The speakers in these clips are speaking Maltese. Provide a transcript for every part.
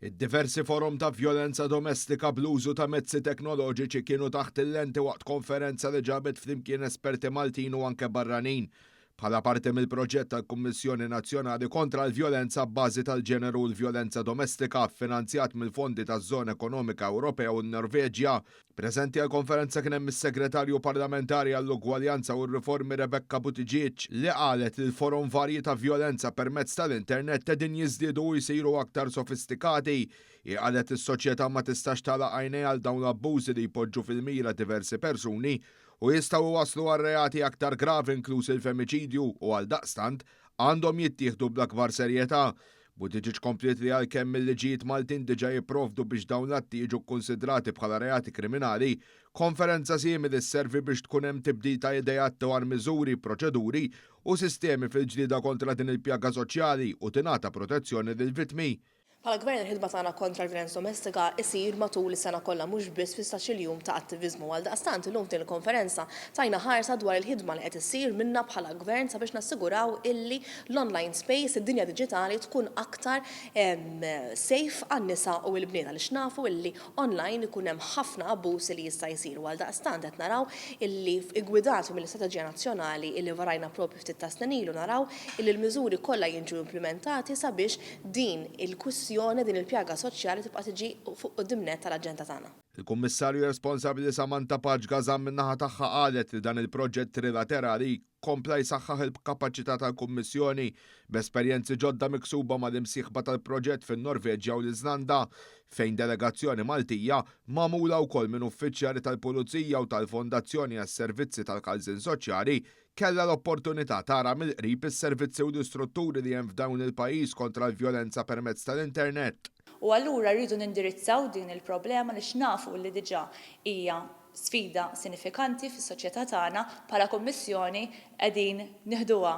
Id-diversi forom ta' vjolenza domestika bl-użu ta' mezzi teknoloġiċi kienu taħt il-lenti waqt konferenza li ġabet flimkien esperti Maltin u anke barranin bħala parti mill-proġett tal-Kummissjoni Nazzjonali kontra l-Vjolenza b'bażi tal-Ġeneru u l-Vjolenza Domestika ffinanzjat mill-fondi taż-Żona Ekonomika Ewropea u n-Norveġja. Preżenti għall-konferenza kien hemm is-Segretarju Parlamentari għall-Ugwaljanza u r-Riformi Rebecca Buttigieg li qalet li l-forom varji ta' vjolenza permezz tal-internet qegħdin jiżdiedu u jsiru aktar sofistikati. Hi qalet li s-soċjetà ma tistax tagħlaq għajnejha għal dawn l-abbużi li jpoġġu fil-mira diversi persuni u jistgħu jwasslu għal reati aktar gravi inkluż il-femiċidju u għaldaqstant għandhom jittieħdu bl-akbar serjetà. Buttigieg kompliet li għalkemm il-liġijiet Maltin diġà jipprovdu biex dawn l-atti jiġu kkunsidrati bħala reati kriminali, konferenza simili sservi biex tkun hemm tibdil ta' ideat dwar miżuri, proċeduri u sistemi fil-ġlieda kontra din il-pjaga soċjali u tingħata protezzjoni lill-vittmi. Bħala Gvern il-ħidma tagħna kontra l-vjolenza domestika isir matul is-sena kollha mhux biss fi satax-il jum ta' attiviżmu. Għaldaqstant illum f'din il-konferenza tajna ħarsa dwar il-ħidma li qed issir minna bħala Gvern sabiex nassiguraw illi l-online space, id-dinja diġitali tkun aktar safe għan-nisa u l-bniet għaliex nafu illi online ikun hemm ħafna abbuż li jista' jsir u għaldaqstant qed naraw illi iggwidati mill-istrateġija nazzjonali illi varajna proprju ftit tas-snin ilu naraw illi l-miżuri kollha jinġu implimentati sabiex din il-kwistjoni, din il-pjaga soċjali tibqa' tiġi fuq quddiem nett tal-aġenda tagħna. Il-Kummissarju responsabbli Samantha Pace Gazan min-naħa tagħha qalet li dan il-proġett trilaterali kompla jsaħħaħ il-kapaċità tal-Kummissjoni b'esperjenzi ġodda miksuba mal-imsieħba tal-proġett fin-Norveġja u l-Iżlanda fejn delegazzjoni Maltija magħmula wkoll minn uffiċjali tal-Pulizija u tal-Fondazzjoni għas-Servizzi tal-Ħarsien Soċjali kellha l-opportunità tara mill-qrib is-servizzi u l-istrutturi li hemm f'dawn il-pajjiż kontra l-vjolenza permezz tal-internet. U allura rridu nindirizzaw din il-problema għaliex nafu li diġà hija sfida sinifikanti fis-soċjetà tagħna. Bħala Kummissjoni qegħdin nieħduha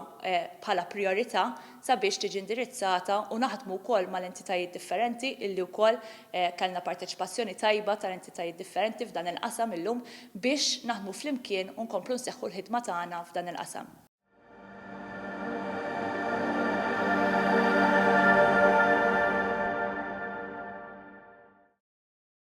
bħala prijorità sabiex tiġi indirizzata u naħdmu wkoll mal-entitajiet differenti illi wkoll kellna parteċipazzjoni tajba tal-entitajiet differenti f'dan il-qasam illum biex naħdmu flimkien u nkomplu nseħħu l-ħidma tagħna f'dan il-qasam.